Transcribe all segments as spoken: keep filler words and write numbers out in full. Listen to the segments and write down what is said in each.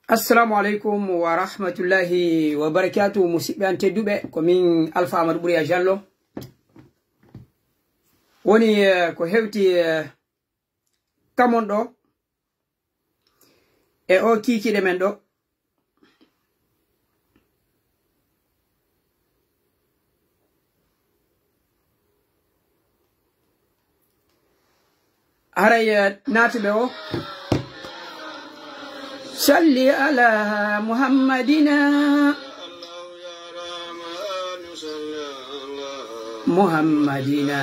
Assalamu aleykum wa rahmatullahi wa barakatuh. Musidɓe an tedduɓe, ko min Alpha Amadou Ɓuriya Jallo. Woni, eh, ko hewti, eh, kamon ɗo e o kiikiiɗe men ɗo. Haray, eh, naatuɓe o. Salli ala Muhammadina. Muhammadina.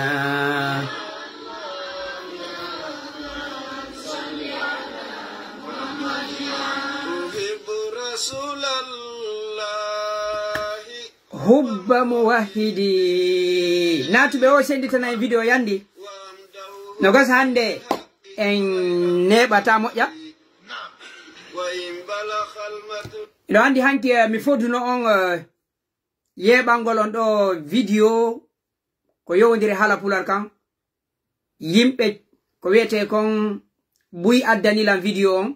Hubba muwahhidi. Naatuɓe o senditana en video yandi. No gasa hande en neɓata moƴƴa. Ino andi hanki, eh, mi foduno on, eh, yeɓangol on ɗo video ko yowondiri haala pular kan. Yimɓe ko wiyete kon buy addani lan video on.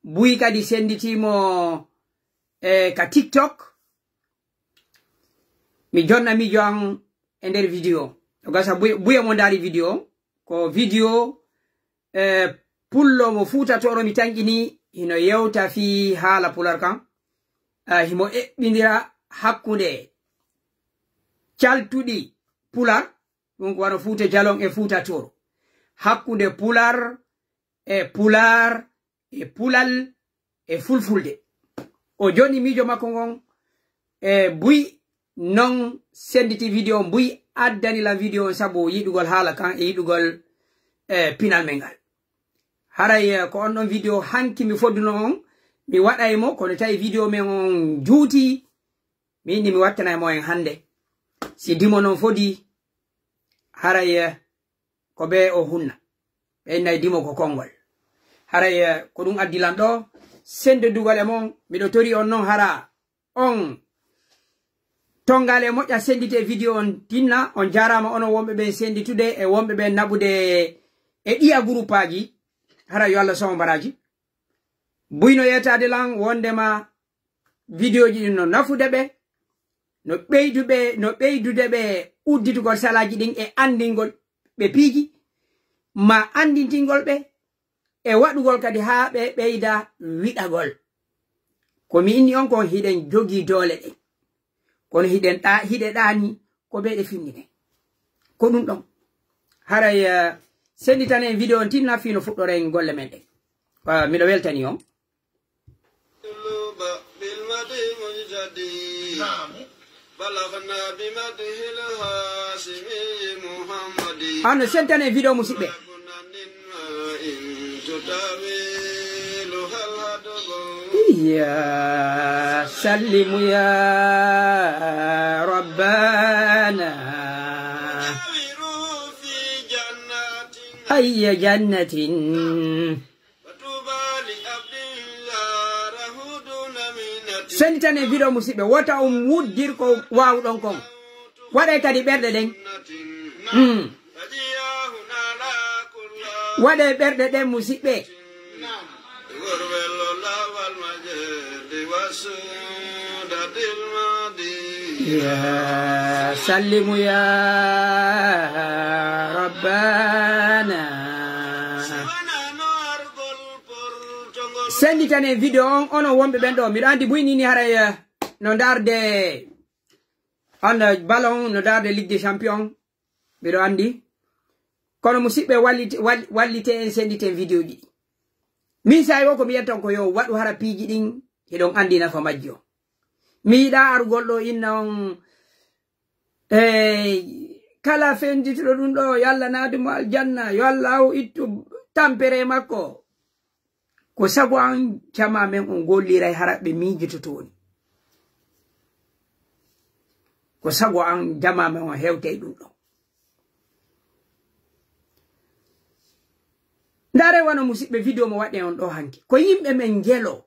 Buy kadi senditimo, eh, ka TikTok. Mi jonna miijo an e nder video. O gasa buy-, buya mo ndaari video. Ko video, eh, pullo mo Fuuta Tooro mi tanƴini, hino yewta fii haala pular kan. Ah, himo eɓɓindira hakkunde caltuɗi pular, ɗum ko wano Fuuta Jalon e Fuuta Tooro. Hakkunde pular e pular e pulal e fulfulde. O joni miijo makko ngon, e buy non senditi video on, buy addani lan video on sabu yiɗugol haala kan e yiɗugol, e, pinal men ngal. Haray, e, ko on ɗon video hanki mi fodduno on, mi waɗay mo, kono tawi video men on juuti, mi inni mi wattanay mo en hande. Si dimo non fodi, haray, e, ko be o hunna. Ɓe innay dimo ko konngol. Haray, eh, ko ɗum addi lan ɗo, sendodugol e mon, miɗo tori on non hara on tonngaale e moƴƴa sendite video on tinna, on jaaraama onon wonɓe ɓen senditude e wonɓe ɓen naɓude e ɗiya guruppaaji, hara yo Allah somo mbaraaji. Buyno yeetaade lan wondema videoji ɗin no nafude ɓe, no ɓeyduɓe, no ɓeydude ɓe udditugol salaaji ɗin e anndingol ɓe piiji, ma anndintingol ɓe e waɗugol kadi haa ɓe ɓeyda wiɗagol. Ko mi inni on kon hiɗen jogii doole ɗen. Kono hiɗen ɗa-, hiɗe ɗaani ko ɓe ɗe finni ɗen. Ko ɗum ɗon. Haray, eh, senditanen video on tinna fii no fuɗɗoren golle men ɗen. Ah, miɗo weltani on. Ano sentane video musidɓe. Iya sallimu ya rabbana. Ayya jannatin. Senditane video musidɓe, wota on wuddir ko wawɗon kon. Waɗe kadi ɓerɗe ɗen. Hmm. Waɗe ɓerɗe ɗen musidɓe. Ya sallimu ya rabbana. Senditane video on, onon wonɓe ɓen ɗo. Miɗo andi buy nini haray, eh, no darde, an, eh, ballon, no darde Ligue des Champions. Miɗo andi. Kono musidɓe, wallite, wall-, wallite en senditen video ji ɗi. Min sa'i o ko mi yetta on ko yo waɗu hara piiji ɗin, hiɗon andi nafa majji on. Mi yiɗa arugol ɗo inna on, eh, kala fendituɗo ɗum ɗo, yo Allah naadu mo aljanna, yo Allah o ittu tampere makko. Ko sago an jama men on golliray hara ɓe miijototo woni. Ko sago an jama men on hewtay ɗum ɗo. Ndaare wano musidɓe video mo waɗe on ɗo hanki. Ko yimɓe men ngelo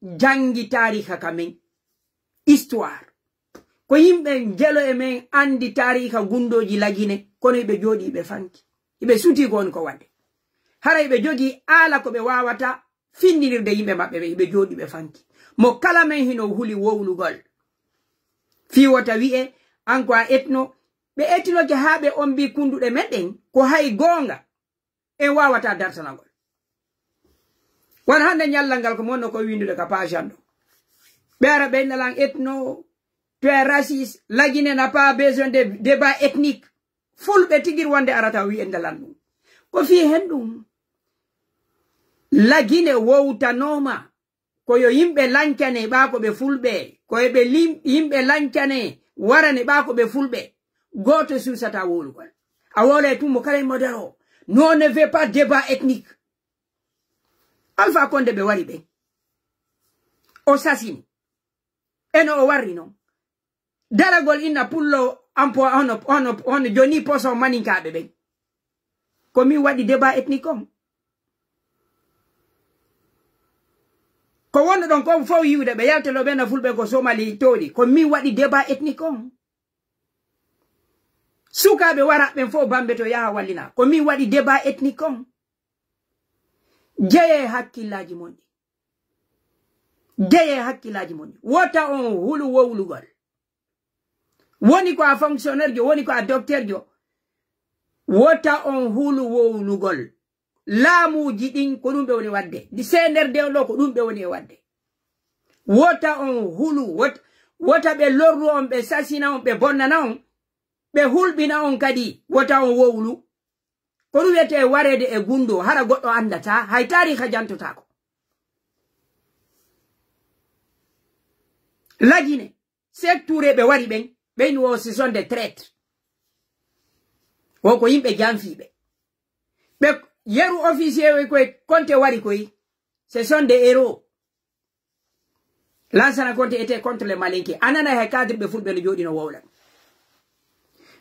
jangi taariha ka men. Histoire. Ko yimɓe ngelo e men andi taariha gundooji Lagine, kono iɓe jooɗi iɓe fanki. Iɓe suti ko woni ko waɗe. Hara iɓe jogii aala ko ɓe wawata finndinirde yimɓe maɓɓe ɓe, ɓe jooɗi ɓe fanki. Mo kala men hino huli wowlugol. Fii wota wi'e, an ko a etno, ɓe etinoke haa ɓe ombi kunduɗe meɗen, ko hay goonga en waawata dartanagol. Wano hannde ñallal ngal ko mo wonno ko winndude ka page an ɗo. Ɓe ara ɓe inna lan etno, tu es raciste, la Guinée n'a pas besoin de débat ethnique. Fulɓe tigiri wonde arata wi'en lan ɗum. Ko fii hen ɗum. La Guinée wowtanooma ko yo yimɓe lancane ɓaa ko ɓe fulɓe, ko e ɓe lim-, yimɓe lancane warane ɓaa ko ɓe fulɓe. Gooto suusata wowlugol. A wowlay tun mo kala e mo daro. Nous, on ne veut pas débat ethnique. Alpha Condé ɓe wari ɓen. O sasini. Eno o warri non. Daragol inna pullo ampo hono, hono, hono joni poso maninkaaɓe ɓen. Ko min waɗi débat ethnique on. Ko wonno ɗon kon fof yiwde ɓe yaltelo ɓen na fulɓe ko Somali tooɗi. Ko min waɗi débat ethnique on. Sukaaɓe wara ɓen fof Bambe to yaha wallina. Ko min waɗi débat ethnique on. Jeye hakkillaaji mon ɗi. Jeye hakkillaaji mon ɗi. Wota on hulu wowlugol. Woni ko a fonctionnaire jo, woni ko a docteur jo. Wota on hulu wowlugol. Laamuuji ɗin ko ɗum ɓe woni waɗde. Di C N R D on ɗo ko ɗum ɓe woni e waɗde. Wota on hulu, wot-, wota ɓe lorru on, ɓe sasina on, ɓe bonnana on, ɓe hulɓina on kadi. Wota on wowlu. Ko ɗum wiyetee wareede e gunndoo, hara goɗɗo anndataa, hay taariika jantotaako. La Guinée, Seek Touré ɓe wari ɓen, ɓen wo ce sont des traîtres. Wo ko yimɓe janfiiɓe. Ɓe yeru officier koye Konte wari koye, ce sont des héros. Lansana Conte était contre les Malinké. A nana he cadre ɓe fulɓe no jooɗi no wowla.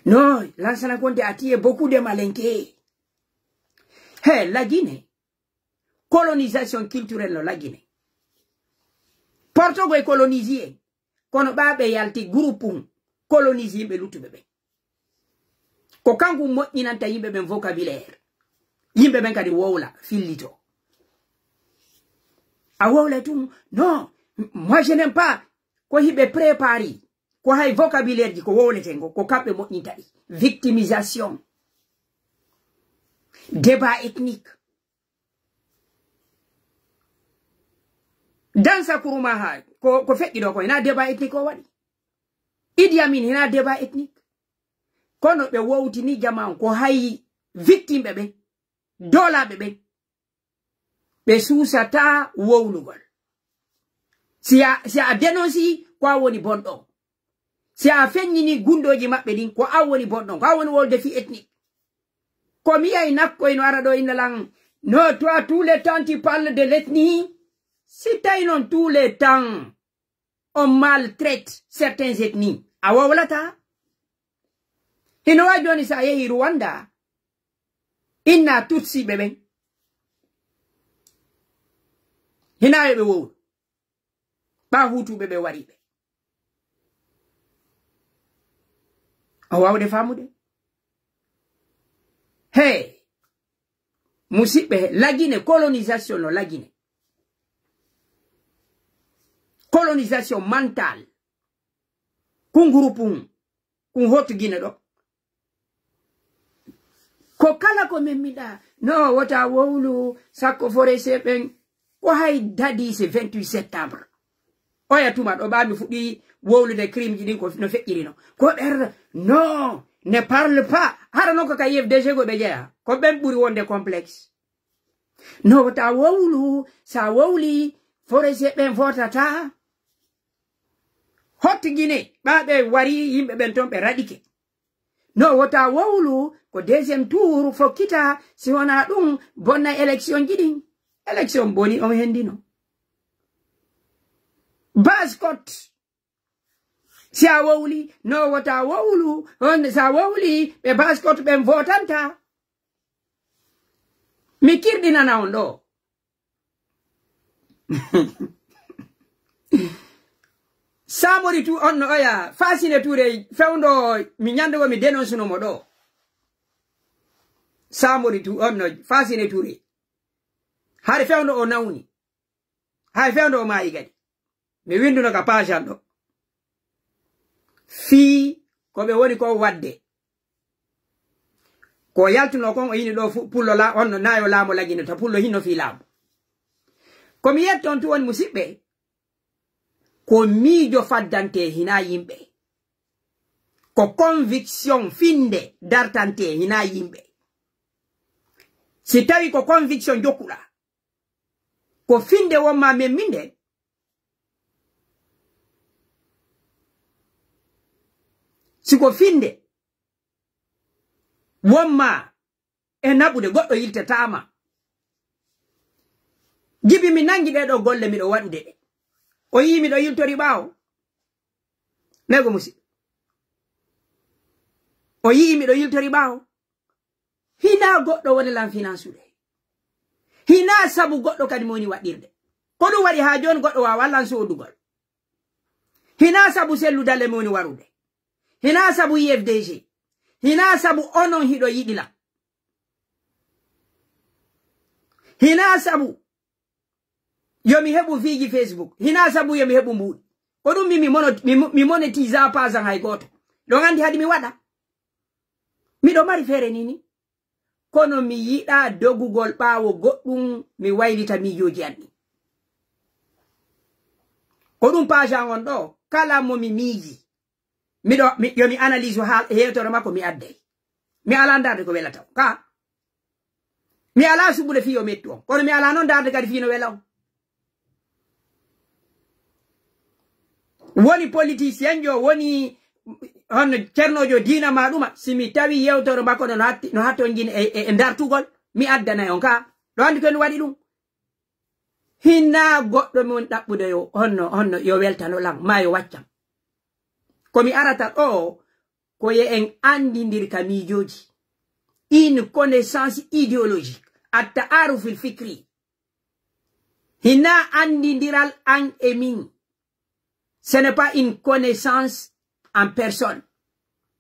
Non, Lansana Conte a tué beaucoup de Malinké. He, la Guinée. Colonisation culturelle no la Guinée. Portogo e colonisé en. Kono ɓaaɓe yalti groupe hum. Colonisé yimɓe luttuɓe ɓen. Ko kanko moƴƴinanta yimɓe ɓen vocabulaire. Yimɓe ɓen kadi wowla, fillito. A wowla tun, non, moi je n'aime pas. Ko hiɓe préparé, ko hay vocabulaire ji ko wowleten ko, ko kamɓe moƴƴinta ɗi. Victimisation. Débat ethnique. Dansa Kuruma ha, ko, ko feƴƴi ɗo ko, hina débat ethnique o waɗi. Idi Amin hina débat ethnique. Kono ɓe wowtini jama on ko hay victime ɓe ɓen, doolaaɓe ɓen. Ɓe suusataa wowlugol. Si a, si a dénonce, ko a woni bonɗo. Si a feññini gundooji maɓɓe ɗin, ko a woni bonɗo. Ko a woni wowlude fii ethnique. Ko mi yay nakkoy no ara ɗo inna lan, non, toi, tout le temps, tu parles de l'ethnie. Si tawi non, tout le temps, on maltraite certaines ethnies. A wowlataa? Hino wawi joni sa yehi Rwanda, inna Tutsiɓe ɓen. Hina yo ɓe wowlu. Ɓa Hutuɓe ɓe wari ɓe. O wawde famude? He, musiɓɓe, la Guinée, colonisation no la Guinée. Colonisation mentale. Kun groupe hum, kun hotu Guinée ɗo. Ko kala ko min miɗa, no wota wowlu, sakko forestier ɓen, ko hay dadi c'est vingt-huit septembre. Oya tuma ɗo ɓa mi fuɗɗi wowlude crime ji ɗin ko no feƴƴiri no. Ko ɓerɗo, non, ne parle pas. Hara non ko ka U F D G go ɓe jeya. Ko ɓen ɓuri wonde complexe. No wota wowlu, sa wowli, forestier ɓen votata. Hotti Guinée, ɓa ɓe wari yimɓe ɓen ton ɓe raɗike. No wota wowlu, ko deuxième tour fokkita, si wona ɗum bonna élection ji ɗin. Élection boni on hendino. Base cote. Si a wowli, no wota wowlu, on sa wowli, ɓe base cote ɓen votanta. Mi kirɗinana on ɗo. Samori tu on no oya, Fasine Touré, fewndo mi ñande go mi dénonce no mo ɗo. Samori tu on no Fasine Touré. Hari fewndo o nawni. Hay fewndo o maayi kadi. Mi winnduno ka page an ɗo. Fii ko ɓe woni ko waɗde. Ko yaltuno kon o yini ɗo fu-, pullo la-, on no naayo laamo lagino ta pullo hinno fii laamu. Ko mi yetton tu woni musiɓɓe. Ko miijo faddante hina yimɓe. Ko conviction finde dartante hina yimɓe. Si tawi ko conviction jokkuɗa, ko finde wonma memminde. Si ko finde wonma e naɓude, goɗɗo yiltetaama. Jibi mi nangi ɗee ɗo golle miɗo waɗude ɗe. O yii miɗo yiltori ɓaawo. Nego musiɗɗo. O yii miɗo yiltori ɓaawo. Hinaa goɗɗo woni lan finansude. Hinaa sabu goɗɗo kadi mo woni waɗirde. Ko ɗum waɗi haa jooni goɗɗo waawaa lan soodugol. Hinaa sabu selludalle mo woni warude. Hinaa sabu U F D G. Hinaa sabu onon hiɗo yiɗi lan. Hinaa sabu yo mi heɓu fiiji Facebook. Hinaa sabu yo mi heɓu mbuuɗi. Ko ɗum mi, mi mono-, mi mo-, mi monetisa paasan hay gooto. Ɗon anndi hadi mi waɗa. Miɗo mari feere ni ni. Kono mi yiɗaa dogugol ɓaawo goɗɗum mi waylita miijooji an ɗin. Ko ɗum paasan on ɗo, kala mo mi miiji. Miɗo, mi, yo mi analyse haa yewtere makko mi adday. Mi alaa ndaarde ko welata on. Ka? Mi alaa suɓude fii yo mettu on. Kono mi alaa noon ndaarde kadi fii no wela on. Woni politicien jo, woni hono cernoojo diina ma ɗuma. Si mi tawi yewtere makko no hatti, no hattonjini e, e, e dartugol, mi addanay on ka. Ɗo anndi ko en waɗi ɗum. Hinaa goɗɗo mi woni ɗaɓɓude yo, honno, honno yo weltano lan, maa yo waccam. Ko mi arata ɗo, ko ye en anndindir ka miijooji. Une connaissance idéologique. At-ta'aruf al-fikri. Hinaa anndindiral an e min. Ce n'est pas une connaissance en personne.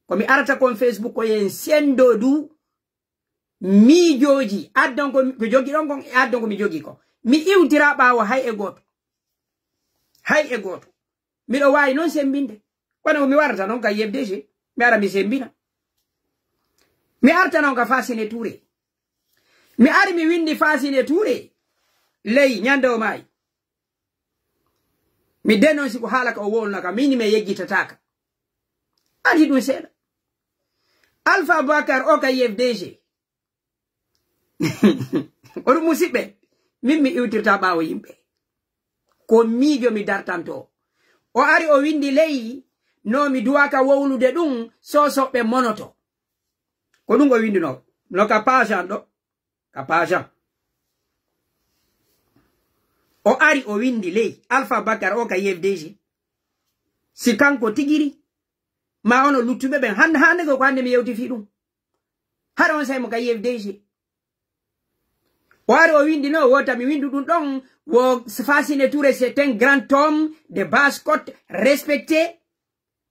Ko mi arata kon Facebook ko ye en senndo du miijooji, addon ko, ko jogi ɗon kon, e addon ko mi jogi ko. Mi iwtira ɓaawo hay e gooto. Hay e gooto. Miɗo waawi noon semmbinde. Kono ko mi warata noon ka U F D G, mi ara mi semmbina. Mi arta noon ka Fasine Touré. Mi ari mi winndi Fasine Touré. Ley ñande o maayi. Mi dénonce ko haala ka o wowluna ka, min mi yejjitataaka. Adi ɗum seeɗa. Alpha Bakar o ka U F D G. Oɗum musiɓɓe, min mi iwtirta ɓaawo yimɓe. Ko miijo mi dartanto. O ari o winndi ley, no mi duwaka wowlude ɗum, sosoɓe monoto. Ko ɗum o winnduno. No ka page an ɗo. Ka page an. O ari o winndi ley. Alpha Bakar o ka U F D G. Si kanko tigiri. Ma ono luttuɓe ɓen. Hannde, hannde ko hannde mi yewti fii ɗum. Hara on say mo ka U F D G. O ari o winndi no, wota mi winndu ɗum ɗon. Wo Fasine Touré, c'est un grand homme de Basse-Côte, respecté.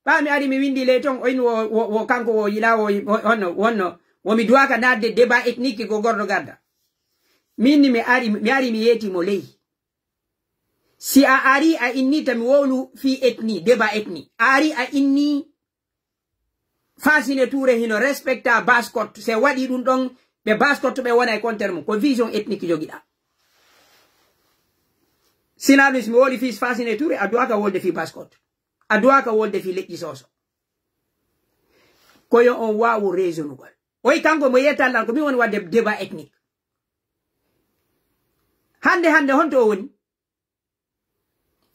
Ɓaa mi ari mi winndi ley ton, o in wo, wo, wo kanko wo yila wo, wo, honno, wonno, wo mi duwaka naatde débat ethnique ko gordo garda. Min ni mi ari, mi ari mi yeeti mo ley. Si a ari a inni tan mi wowlu fii ethnie, débat ethnie. A ari a inni Fasine Touré hino respecta Basse-Côte. Se waɗi ɗum ɗon, ɓe Basse-Côte ɓe wona e kontere mum. Ko vision ethnique jogiɗa. Sina ɗum si mi wowli fii Fasine Touré, a duwaka wolde fii Basse-Côte. A duwaka wolde fii leƴƴi soso. Ko yo on waawu raisonugol. Oyi kanko mo yeetallan ko min woni wadde débat ethnique. Hannde, hannde honto o woni?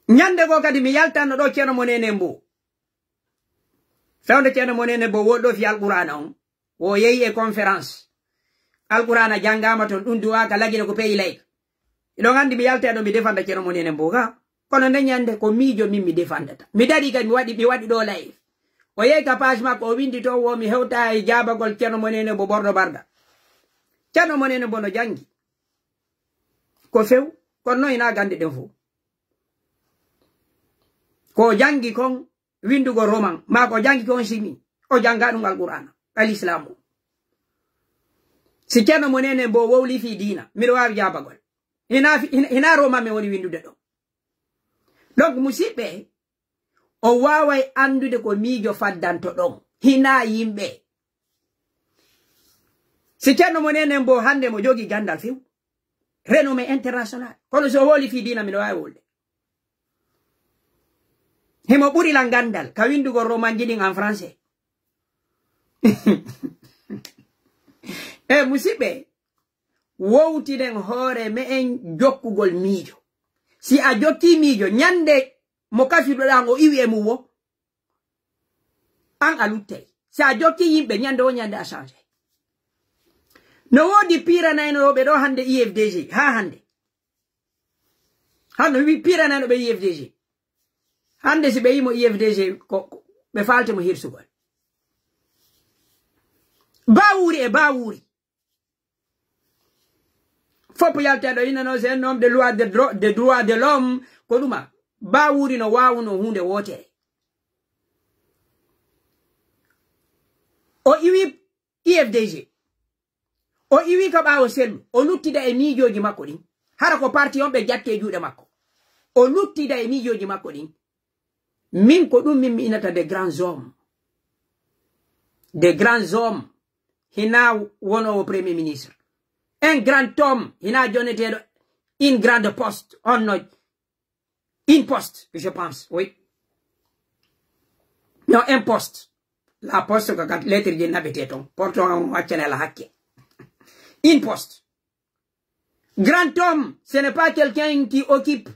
Ñande goo kadi mi yaltanno ɗo Ceerno mo Nene Mbo. Fewndo Ceerno mo Nene Mbo woo ɗo fii Alqur'aana on. Wo yehi e conférence. Alqur'aana janngaama ton, ɗum duwaaka lagine ko peyi layka. Hiɗon anndi mi yaltay ɗo mi defanda Ceerno mo Nene Mbo ka. Kono nde ñande ko miijo min mi defandata. Mi darii kadi mi waɗi, mi waɗi ɗo live. O yehi ka page makko o winndi to wo mi hewta e jaabagol Ceerno mo Nene Mbo Bordo Barda. Ceerno mo Nene Mbo no janngi. Ko few, kono noon hinaa gannde ɗen fof. Ko o janngi kon, winndugol roman, maa ko o janngi kon simi, o jannga ɗum Alqur'aana, al Islaamu. Si Ceerno mo Nene Mbo wowli fii diina, miɗo waawi jaabagol. Hinaa fi-, hina, hinaa roman mi woni winndude ɗo. Donc, musidɓe, o waaway anndude ko miijo faddanto ɗon. Hinaa yimɓe. Si Ceerno mo nenen bo hannde mo jogii ganndal few. Renommée internationale. Kono so o hooli fii diina, miɗo waawi wolde. Himo ɓuri lan ganndal ka winndugol romanji ɗin en français. E musidɓe, wowtinen hoore me'en jokkugol miijo. Si a jokkii miijo, ñannde mo kafiɗoɗaa ngo iwi e mum wo, an a luttay. Si a jokkii yimɓe, ñannde wo ñannde a changé. No woodi piiranaynooɓe ɗo hannde U F D G, haa hannde. Hano wi piiranayno ɓe U F D G. Hannde si ɓe yii mo U F D G, ko, ko ɓe faalti mo hirsugol. Baawuuri e baawuuri. Fop yalteɗo ina no, c'est un homme de loi de dro-, de droit de l'homme. Ko ɗuma. Baawuuri no waawuno huunde wootere. O iwi U F D G. O iwi ka ɓaawo Sellu. O luttida e miijooji makko ɗin. Hara ko parti on ɓe jatti e juuɗe makko. O luttida e miijooji makko ɗin. Min ko ɗum min mi inata des grands hommes. Des grands hommes. Hina wonoowo premier ministre. Un grand homme. Hina joneteeɗo une grande poste. On no une poste, je pense, oui. Non, un poste. La poste, ko kat lettre je naɓete ton. Porte on accane la hakke. Une poste. Grand homme, ce n'est pas quelqu'un qui occupe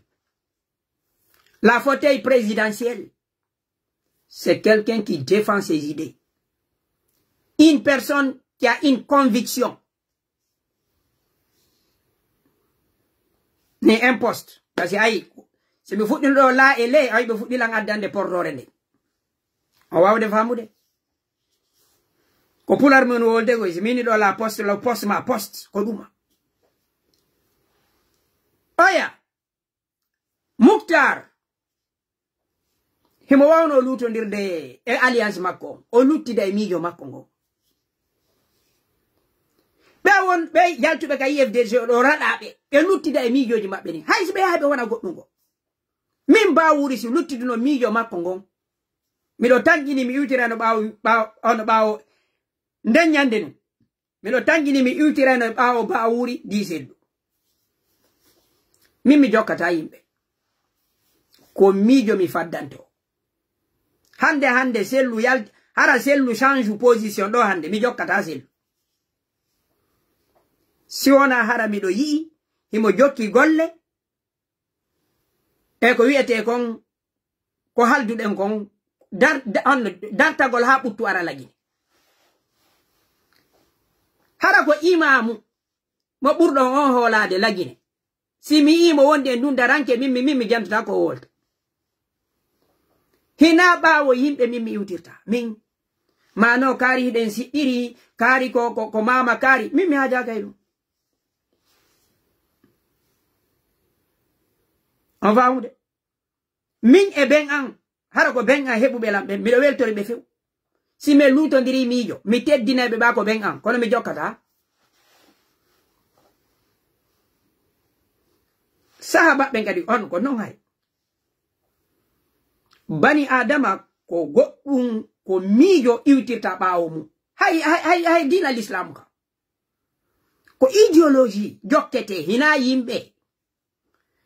la fauteuil présidentiel. C'est quelqu'un qui défend ses idées. Une personne qui a une conviction. Ni un poste. Parce que ay, si mi fuɗɗino ɗo la e le, ay ɓe fuɗɗi lan addande portore nde. O wawde famude. Ko pular mun wolde ko, si mini ɗo la poste, la poste ma poste, ko ɗuma. Oya, Muktar, himo wawno lutondirde e alliance makko on. O luttida e miijo makko ngo. Ɓe won, ɓe yaltuɓe ka U F D G ɗo raɗaɓe, ɓe luttida e miijooji maɓɓe ni. Hay si ɓe yahay ɓe wona goɗɗum ngo. Min Baawuri si luttiduno miijo makko ngon. Miɗo tanƴini mi iwtirano ɓaawo, ɓaawo, ono ɓaawo nden ñande nun. Miɗo tanƴini mi iwtirano e ɓaawo Baawuri di Sellu. Min mi jokkata yimɓe. Ko miijo mi faddanto. Hande, hande Sellu yalti, hara Sellu change position ɗo hande, mi jokkata Sellu. Si wona hara miɗo yi'i, himo jokki golle, e ko wi'ete kon, ko halduɗen kon, dar-, da-, on, dartagol haa ɓuttu ara lagine. Hara ko imaamu mo ɓurɗon on hoolaade lagine. Si mi yi'i mo wondi e ndun daranke, min, min, min mi jantata ko o wolta. Hinaa ɓaawo yimɓe min mi iwtirta. Min, maano kaari hiɗen siɗɗiri, kaari ko, ko, ko maama kaari. Min mi haajaaka e ɗum. On faamude? Min e ben an, hara ko ben an heɓuɓe lan ɓen, miɗo weltori ɓe few. Si mi luutondiri miijo, mi teddinay ɓe ɓa ko ben an, kono mi jokkata. Saha maɓɓe kadi on ko non hay. Bani Adama ko goɗɗum, ko miijo iwtirta ɓaawo mum. Hay, hay, hay, hay diina l'islam ka. Ko idéologie jokkete, hinaa yimɓe.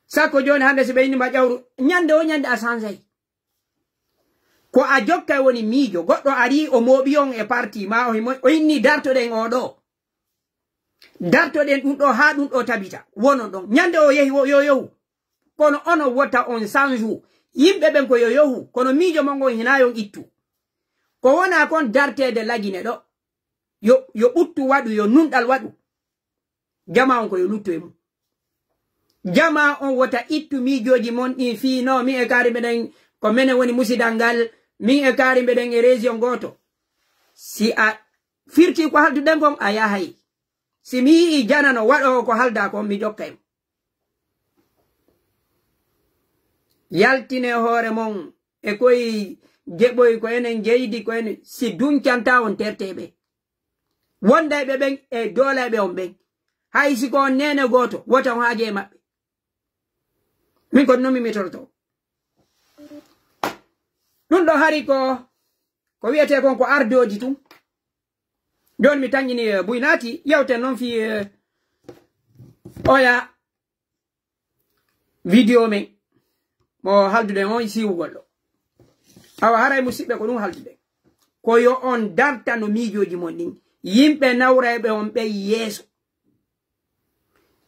Sakko jooni hannde si ɓe inni ma ƴawru, ñande o ñande a sansay. Ko a jokkay woni miijo. Goɗɗo arii o mooɓi on e parti ma o himo, o inni dartoɗen o ɗo. Dartoɗen ɗum ɗo haa ɗum ɗo tabita. Wonon ɗon. Ñande o yehi o yo yohu. Kono onon wota on sanju. Yimɓe ɓen ko yo yohu. Kono miijo mon ngon hinaa yon ittu. Ko wona kon darteede lagine ɗo. Yo, yo ɓuttu waɗu, yo nunɗal waɗu. Jama on ko yo luttu e mum. Jama on wota ittu miijooji mon ɗin fii no min e kaari meɗen ko menen woni musidal ngal, min e kaari meɗen e région gooto. Si a firti ko halduɗen kon, a yahay. Si mi yi'i jana no waɗoo ko haldaa kon, mi jokkay mo. Yaltine hoore mon e koy jeɓoy ko enen jeydi, ko enen, si duncanta on terteɓe. Wondayɓe ɓen e doolayɓe on ɓen. Hay si ko on neene gooto, wota on haaje e maɓɓe. Min ko non mi mitoroto. Ɗum ɗo hari ko, ko wiyetee kon ko ardooji tun. Jooni mi tanƴini, eh, buy naati, yewten noon fii, eh, oya video men mo halduɗen on siiwugol ɗo. Awa haray musiɓɓe ko ɗum halduɗen. Ko yo on dartano miijooji mon ɗin. Yimɓe nawrayɓe on ɓen yeeso.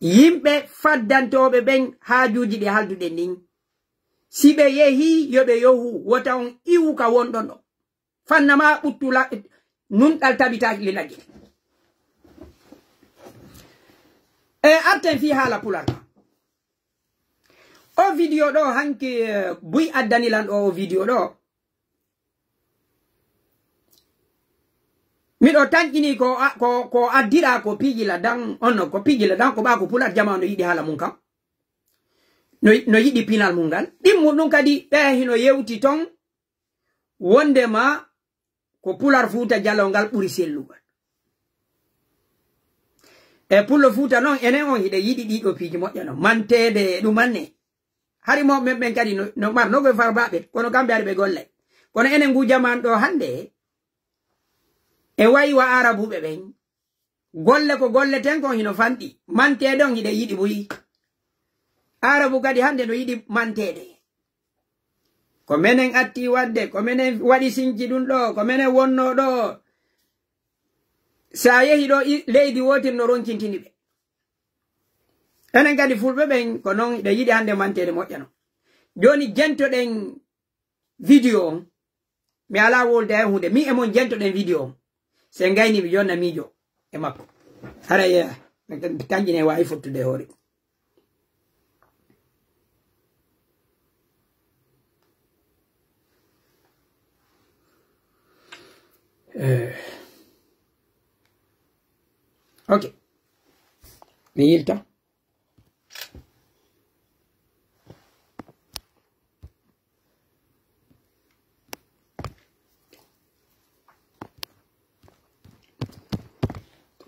Yimɓe faddantooɓe ɓen haajuuji ɗi halduɗen ɗin. Si ɓe yehii, yo ɓe yohu, wota on iwu ka wonɗon ɗon. Fanna maa ɓuttu la-, nunɗal tabitaaki li lagge. E arten fii haala pular ka. O video ɗo hanki, eh, buy addani lan ɗo o video ɗo. Miɗo tanƴini ko a-, ko, ko addira ko piiji la dan, on no ko piiji la dan ko ɓaa ko pular jamaa no yiɗi haala mun kan. No, no yiɗi pinal mun ngal. Ɗimmu ɗum kadi ɓe hino yewti ton. Wondema ko pular Fuuta Jaloo ngal ɓuri sellugol. E pullo Fuuta noon, enen on hiɗen yiɗi ɗiɗo piiji moƴƴa no manteede e ɗumanne. Hari mo men ɓen kadi no, no mar no koye farbaaɓe, kono kamɓe hari ɓe golle. Kono enen ngu jaman ɗo hannde, e wayi wa Arabuɓe ɓen, golle ko golleten kon hino fanɗi. Manteede on hiɗen yiɗi buy. Arabu kadi hannde no yiɗi manteede. Ko menen atti waɗde, ko menen waɗi sinci ɗum ɗo, ko menen wonno ɗo. Sa yehi ɗo i-, leydi wootir no ronkintini ɓe. Enen kadi fulɓe ɓen ko noon hiɗen yiɗi hannde manteede moƴƴa non. Jooni jentoɗen video on. Mi alaa wolde hay huunde. Mi e mon jentoɗen video on. Se ngayni mi jonna miijo e makko. Hara yeeya. Tanƴine waawi fottude e hoore. Eh. Ok. Mi yilta.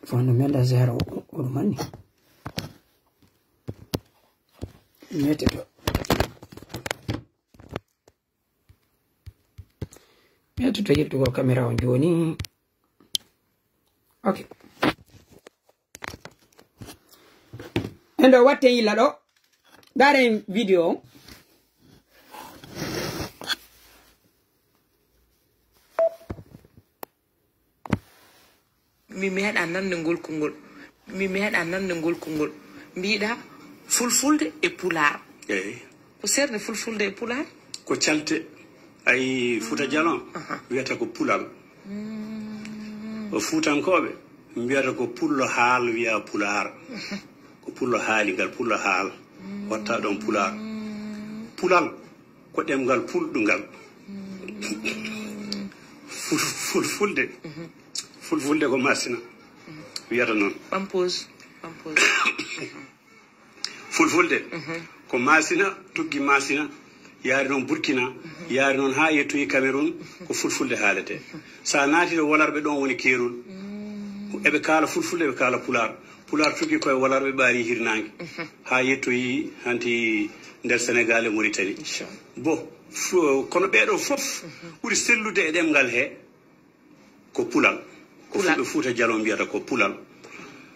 Fondo menda zero o, o, o manni. Mete to. Ɓeydoto yiltugol kamera on jooni. Ok. En ɗo watte yilla ɗo. Ndaren video on. Mi meeɗa nande ngol konngol. Mi meeɗa nande ngol konngol. Mbiɗa fulfulde e pulaar. Eyi. Ko seerde fulfulde e pulaar? Ko calte. Ay, Fuuta Jalon, aha, wiyata ko pulal. Mm. O Fuutankooɓe mbiyata ko pullo haal, wiya pulaar. Mhm. Ko pullo haali ngal, pullo haal. Mm. Watta ɗon pulaar. Pulal ko ɗemngal pulɗungal. Mm. Ful-, fulfulde. Mhm. Fulfulde ko Masina. Mhm. Wiyata noon. Ɓam pause. Ɓam pause. Fulfulde, mhm, ko Masina, tuggi Masina, yaari noon Burkina, mhm, yaari noon haa yettoyi Cameroun, mhm, ko fulfulde haalete. Mhm. So a naati to Wolarɓe, ɗoon woni keerol. Mm. Eɓe kaala fulfulde, eɓe kaala pulaar. Pulaar tuggi koye Wolarɓe, ɓaari hirnaange, mhm, haa yettoyi hanti nder Senegaal e Mauritanie. Inchallah. Bon, fu-, kono ɓeeɗo fof, mhm, ɓuri sellude e ɗemngal he, ko pulal. Ko pulal. Fulɓe Fuuta Jalon mbiyata ko pulal.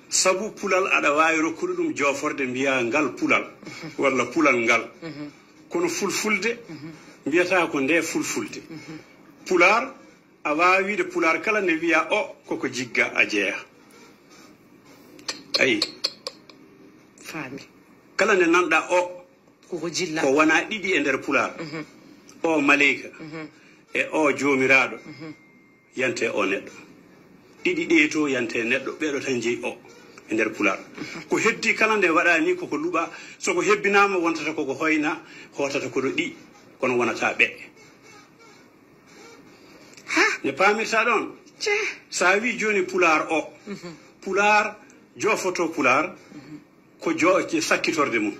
Sabu pulal aɗa waawi rokkude ɗum jooforde, mbiya ngal pulal, walla pulal ngal. Mhm. Kono fulfulde, mhm, mbiyata ko nde fulfulde. Mhm. Pulaar, a waawi wiide pulaar kala nde wiya o, koko jigga a jeya. Ayi. Faami. Kala nde nanɗa o, koko jilla. Ko wona ɗiɗi e nder pulaar. Mhm. O maleyka, mhm, e o joomiraaɗo. Mhm. Yante o neɗɗo. Ɗiɗi ɗee to yante neɗɗo, ɓeeɗo tan jeyi o e nder pulaar. Ko heddi kala nde waɗa ni koko luɓa, so ko hebbinaama wontata koko hoyna, hootata koɗo ɗi, kono wonata ɓe. Ha? Ne paamirta ɗon? Cee. Sa wi jooni pulaar o, mhm, pulaar joofoto pulaar, mhm, ko jo-, sakkitorde mum.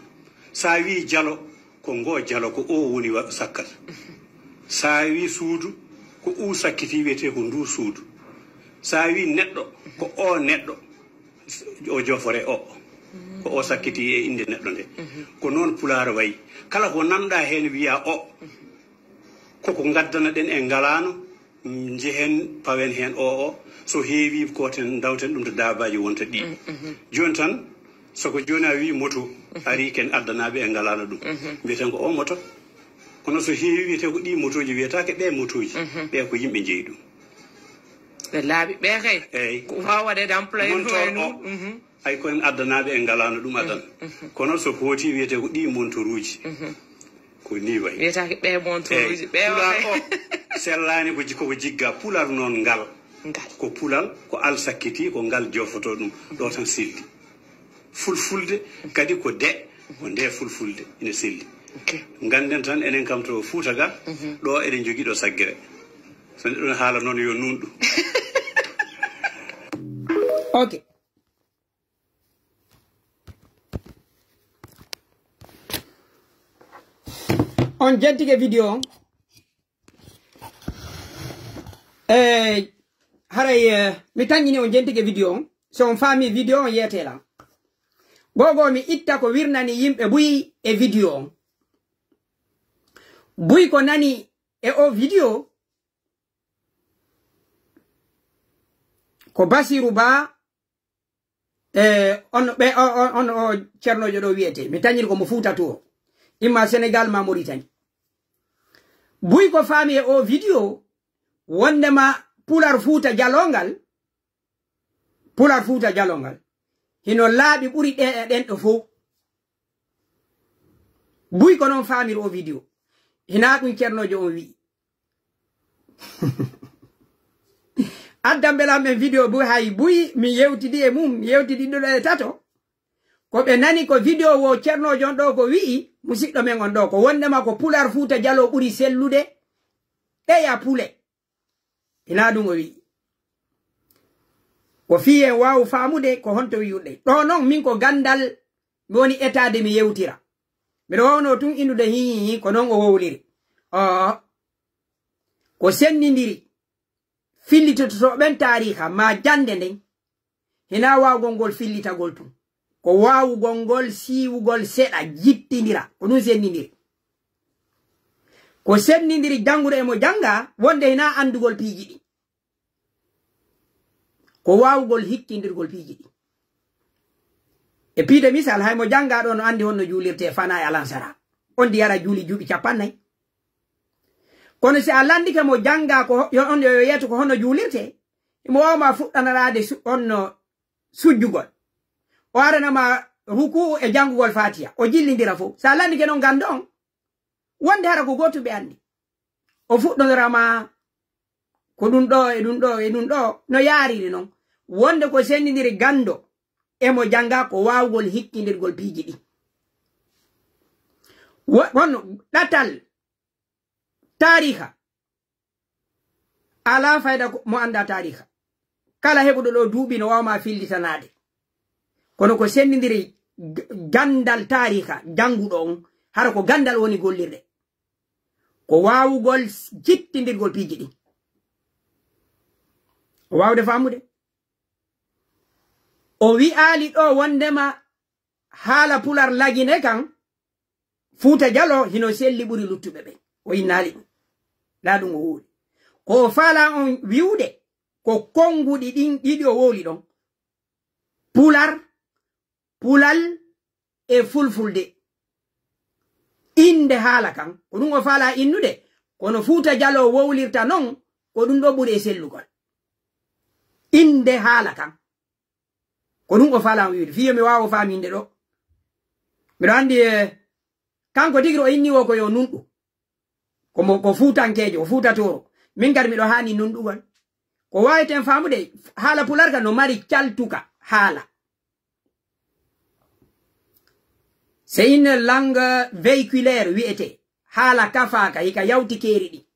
Sa wi jalo, ko ngo jalo, ko o woni wa-, sakkata. Sa wi suudu, ko u sakkiti, wiyete ko ndu suudu. Sa wi neɗɗo, ko o neɗɗo, o jofore o. Ko o sakkiti e innde neɗɗo nde. Ko noon pulaar wayi. Kala ko nanɗa heen wiya o. Koko ngaddana ɗen e ngalaano, njehen pawen heen o o, so heewi koten ndawten ɗum to daabaaji wonta ɗi. Jooni tan, soko jooni a wii moto, ari ken addanaaɓe e ngalaano ɗum. Mbiyeten ko o moto. Kono so heewi wiyetee ko ɗi motooji, wiyetaake ɓe motooji. Ɓe ko yimɓe njeyi ɗum. Ɓe laaɓi ɓe kay. Eey. Ko waawa waɗeede employé. Montor o, ay ko en addanaaɓe en ngalaano ɗum adan. Kono so hooti wiyetee ko ɗi montoruuji. Ko ni wayi. Wiyetaake ɓe montoruuji. Eey, ɓe o pular kay. O sellaani ko jikko ko jigga. Pular noon ngal. Ngal. Ko pulal, ko al sakkiti, ko ngal jofotoo ɗum. Ɗo tan selli. Fulfulde kadi ko de, ko nde fulfulde ina selli. Ok. Ngannden tan enen kam to Fuuta ga, ɗo eɗen njogii ɗo saggere. So neɗɗo ne haala noon yo nunɗu. Ok. On jentike video on. Eh, haray, eh, mi tañini on jentike video on. So on faami video on yeetee lan. Gogo mi itta ko wirnani yimɓe buy e video on. Buy ko nani e o video ko Basiru Ba, e on ɓe, o, o, on o Ceernoojo ɗo wiyetee. Mi tañiri ko mo Fuuta Tooro. Imma Senegal ma Mauritanie. Buy ko faami e o video wondema Pular Fuuta Jaloo ngal, Pular Fuuta Jaloo ngal, hino laaɓi ɓuri ɗe e ɗen ɗo fow. Buy ko noon faamiri o video. Hinaa ɗum Ceernoojo on wi'i. Addan belan men video buy hay buy mi yewtidi e mum, mi yewtidi ɗiɗo e tato. Ko ɓe nani ko video wo Ceernoojo on ɗo ko wi'i, musiɗɗo men on ɗo, ko wondema ko Pular Fuuta Jaloo ɓuri sellude. Ɗeya pule. Hinaa ɗum o wi'i. Ko fii en waawu faamude ko honto wi'uɗen. Ɗo non min ko gandal mi woni etaade mi yewtira. Miɗo wawno tun innude hii, ko non o wowliri. Oo. Ko sennindiri fillitotooɓe ɓen taariika maa jannde nden. Hinaa waawugol ngol fillitagol tun. Ko waawugol ngol siiwugol seɗa, jittindira. Ko ɗum sennindiri. Ko sennindiri jannguɗo e mo jannga, wonde hinaa anndugol piiji ɗin. Ko waawugol hikkindirgol piiji ɗin. E piide misal, hay mo jannga ɗo no anndi honno juulirtee fanaa e alansara. On di yara juuli juuɓi capannay. Kono si a lanndike mo jannga ko ho-, yo, on yo yeeto ko honno juulirtee, imo waawa ma fuɗɗanaraade su-, on no sujjugol. O arana ma ruku'u e janngugol Faatiha. O jillindira fow. Sa lanndike non ganndo on, wonde hara ko gootum ɓe anndi. O fuɗɗondora ma ko ɗum ɗo e ɗum ɗo e ɗum ɗo no yaariri non. Wonde ko sendindiri ganndo e mo jannga ko waawugol hikkindirgol piiji ɗin. Wo-, kono ɗatal taariika alaa fayda ko mo anndaa taariika. Kala heɓuɗo ɗo duuɓi no waawa ma fillitanaade. Kono ko sendindiri g-, ganndal taariika jannguɗo on, hara ko ganndal woni gollirde. Ko waawugol s-, jittindirgol piiji ɗin. O waawde faamude. O wi'aali ɗo wondema haala Pular Lagine kan, Fuuta Jaloo hino selli ɓuri luttuɓe ɓen. O innaali ɗum. Ɗa ɗum o wowli. Ko o faalaa on wi'ude, ko konnguɗi ɗin ɗiɗi o wowli ɗon. Pular, Pulal e Fulfulde. Innde haala kan, ko ɗum o faalaa innude, kono Fuuta Jaloo wowlirta non, ko ɗum ɗo ɓuri e sellugol. Innde haala kan. Ko ɗum o faalaa wi'ude. Fii yo mi waawo faaminde ɗo. Miɗo anndi, eh, kanko tigi o inni o ko yo nunɗu. Ko mo, ko fuutankeejo, o Fuuta Tooro. Min kadi miɗo haani nunɗugol. Ko waaweten faamude, haala Pular ka no mari caltuka haala. C'est une langue véhiculaire wi'ete. Haala kafaaka, hika yawti keeri ɗi.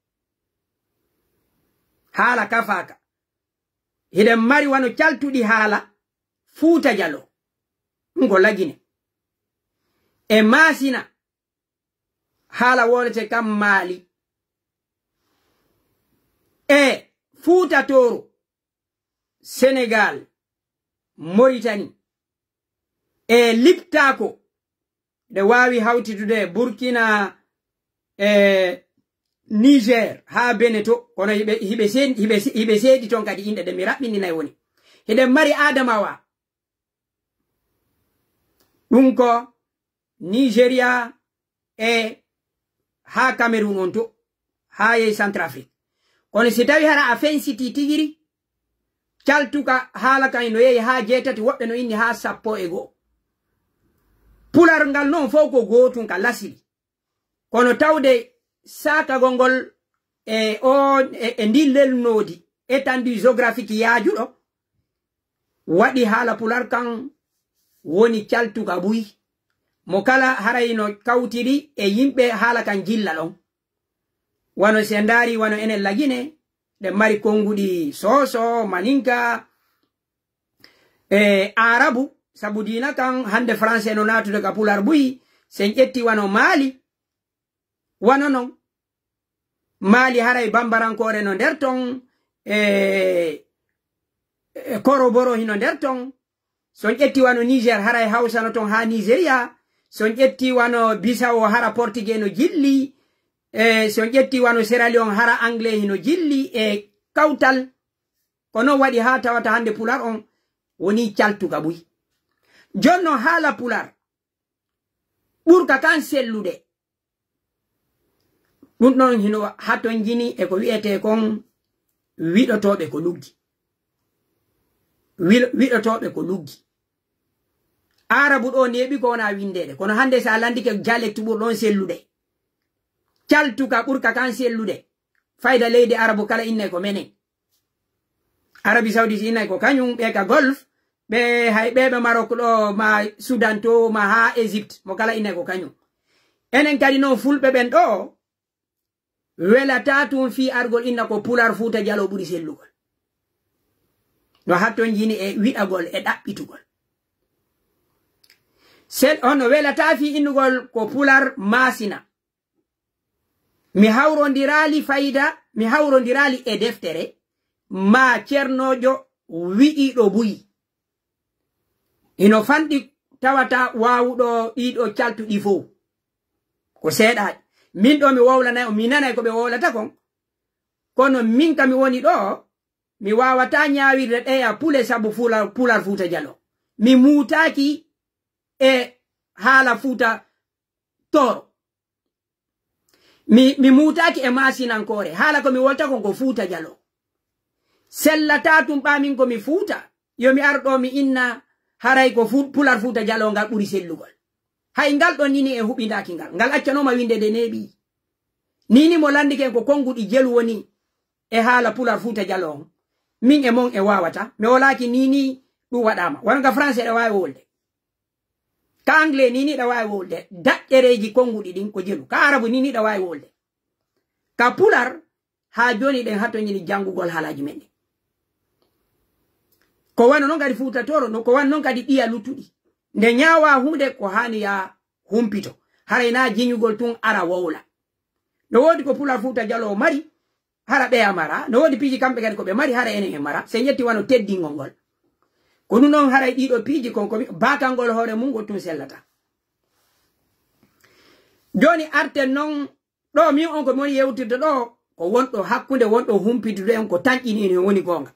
Haala kafaaka. Hiɗen mari wano caltuɗi haala Fuuta Jaloo. Ɗum ko Lagine. E Maasina. Haala wolete kam Maali. E Fuuta Tooro. Senegal. Moritani. E Liptaako. Ɗe waawi hawtitude Burkina e Niger, haa Benin to, kono hiɓe, hiɓe seen-, hiɓe, hiɓe seedi toon kadi inɗe ɗe mi raɓɓindinay woni. Hiɗen mari Adamawa. Ɗum ko Nigeria e haa Cameroun on to, haa yehi Centrafrique. Kono si tawi hara a fensiti tigiri, caltuka haala kan no yehi haa jeetati, woɓɓe no inni haa sappo e go'o. Pular ngal noon fof ko gootum ka lasili. Kono tawde saakagol ngol e o, e, e ndin lelnoodi, étendue géographique yaajuɗo, waɗi haala pular kan woni caltuka buy. Mo kala haray no kawtiri e yimɓe haala kan jilla ɗon. Wano si en ndaari, wano enen Lagine, ɗen mari konnguɗi Soso, Maninka, e Aarabu, sabu diina kan hannde Français no naatude ka pular buy. Si en ƴetti wano Maali, wano non. Maali haray Bambarankoore no nder ton, e, e Koroboro hino nder ton. Si on ƴetti wano Niger, haray Hawsa no ton haa Nigeria. Si on ƴetti wano Bissau, hara Portugais no jilli. E, si on ƴetti wano Sierra Leone, hara Anglais hino jilli e kawtal. Ko non waɗi haa tawata hannde pular on woni caltuka buy. Jonno haala pular ɓurka kan sellude. Ɗum ɗon hino hatonjini e ko wi'etee kon wiɗotooɓe ko luggi. Wiɗo-, wiɗotooɓe ko luggi. Aarabu ɗo neeɓi ko wona winndeede. Kono hannde si a lanndike dialect ɓurɗo on sellude, caltuka ɓurka kan sellude, fayda leydi Aarabu kala innay ko menen. Arabie Saoudite innay ko kañum, ɓe ka Golfe, ɓe hay ɓe ɓe Maroc ɗo, ma Soudan to, ma haa Égypte, mo kala innay ko kañum. Enen kadi noon Fulɓe ɓen ɗo, welataa tun fii argol inna ko Pular Fuuta Jaloo ɓuri sellugol. No hattonjini e wiɗagol e ɗaɓɓitugol. Sel-, on no welataa fii innugol ko Pular Maasina. Mi hawrondiraali fayda, mi hawrondiraali e deftere, maa Cernoojo wi'iiɗo buy. Hino fanɗi tawata waawuɗo ɗiɗo caltuɗi fow. Ko seeɗaaji. Min ɗo mi wowlanay on, mi nanay ko ɓe wowlata kon. Kono min ka mi woni ɗo, mi waawataa ñaawirde ɗeya pule sabu Fula-, Pular Fuuta Jaloo. Mi muutaaki e haala Fuuta Tooro. Mi, mi muutaaki e maasinankoore. Haala ko mi wolta kon ko Fuuta Jaloo. Sellataa tun ɓaa min ko mi Fuuta. Yo mi ar ɗo mi inna haray ko Fu-, Pular Fuuta Jaloo ngal ɓuri sellugol. Hay ngal ɗon nii en huɓindaaki ngal. Ngal accanooma winndeede neeɓi. Nii nii mo lanndike en ko konnguɗi jelu woni e haala Pular Fuuta Jaloo on. Min e mon en waawataa. Mi wolaaki nii nii ɗum waɗaama. Wano nga Français ɗo waawi wolde. Ka Anglais nii nii ɗo waawi wolde. Daƴƴereeji konnguɗi ɗin ko jelu. Ka Arabu nii nii ɗo waawi wolde. Ka Pular, haa jooni ɗen hattonjini janngugol haalaaji men ɗin. Ko wano non kadi Fuuta Tooro, no ko wano non kadi ɗiya luttuɗi. Nde ñaawaa huunde ko haani yaa humpito. Haray naa jiñugol tun ara wowla. No woodi ko Pular Fuuta Jaloo mari, hara ɓeya mara. No woodi piiji kamɓe kadi ko ɓe mari, hara enen en mara. Si en ƴetti wano teddingol ngol. Ko ɗum non haray ɗiɗo piiji kon ko mi-, baakangol hoore mun ngol tun sellataa. Jooni arten non ɗo min on ko mi woni yewtirde ɗo, ko wonɗo hakkunde wonɗo humpitude en ko tanƴini en woni goonga.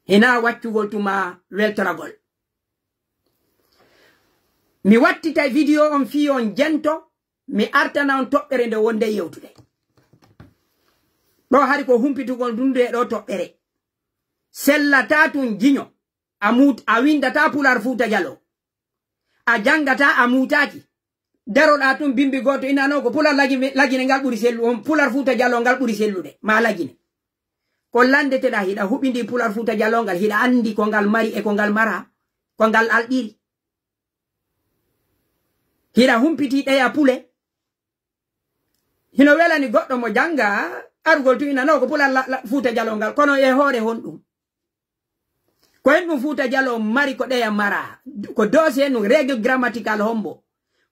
Hinaa waccugol tuma weltoragol. Mi wattitay video on fii on jento, mi artana on toɓɓere nde wonde yewtude. Ɗo hari ko humpitugol dunde ɗo toɓɓere. Sellataa tun jiño, a muut-, a winndataa Pular Fuuta Jaloo. A janngataa, a muutaaki. Daroɗaa tun bimbi gooto, inanoo ko Pular Lagi-, Lagine ngal ɓuri sellu-, on Pular Fuuta Jaloo ngal ɓuri sellude, maa Lagine. Ko lanndeteɗaa, hiɗa huɓindii Pular Fuuta Jaloo ngal, hiɗa anndi ko ngal mari e ko ngal maraa, ko ngal alɗiri. Hiɗa humpitii ɗeya pule. Hino welani goɗɗo mo jannga arugol tun inanoo ko Pular la-, la-, Fuuta Jaloo ngal, kono e hoore honɗum? Ko en ɗum Fuuta Jaloo mari ko ɗeya maraa, ko doose en ɗum règle grammaticale hombo,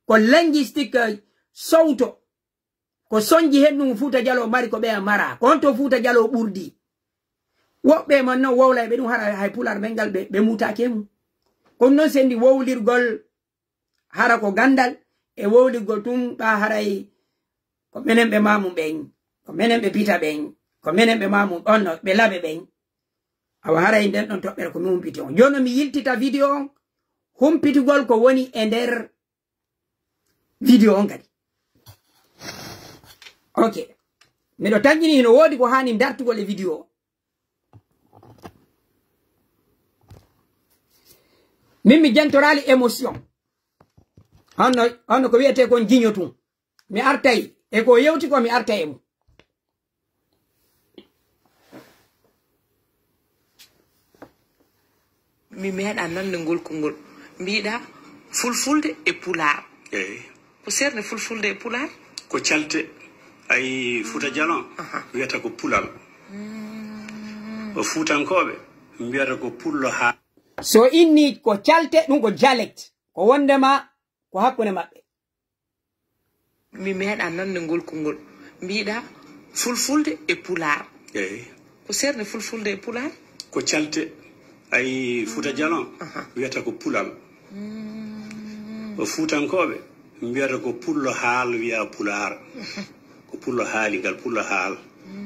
ko linguistique, eh, sowto, ko sonji hen ɗum Fuuta Jaloo mari ko ɓeya maraa, ko on to Fuuta Jaloo ɓurdi. Woɓɓe man non wowlay ɓe ɗum hara hay Pular men ngal ɓe, ɓe muutaaki e mum. Ko ɗum non sendi wowlirgol hara ko ganndal e wowligol tun, ɓa haray ko menen ɓe maamum ɓen. Ko menen ɓe Pita ɓen, ko menen ɓe Mamoun, on no, ɓe Labe ɓen. Awa haray nden ɗon toɓɓere ko mi humpiti on. Jooni mi yiltita video on, humpitugol ko woni e nder video on kadi. Ok. Miɗo tanƴini hino woodi ko haani dartugol e video on. Min mi jantoraali émotion. Honno, honno ko wi'etee kon jiño tun. Mi artay e ko yewti ko mi artay e mum. Mi meeɗa nande ngol konngol mbiɗa fulfulde e pulaar. Eyi. Ko seerne fulfulde e pulaar? Ko calte. Ay Fuuta Jalon wiyata ko pulal. O Fuutankooɓe mbiyata ko pullo haa. So inni ko calte, ɗum ko dialect, ko wondema ko hakkunde maɓɓe. Mi meeɗa nande ngol konngol mbiɗa fulfulde e pulaar. Eyi. Ko seerne fulfulde e pulaar? Ko calte. Ay Fuuta Jalon wiyata ko pulal. O Fuutankooɓe mbiyata ko pullo haal wiya pulaar. Ko pullo haali ngal, pullo haal.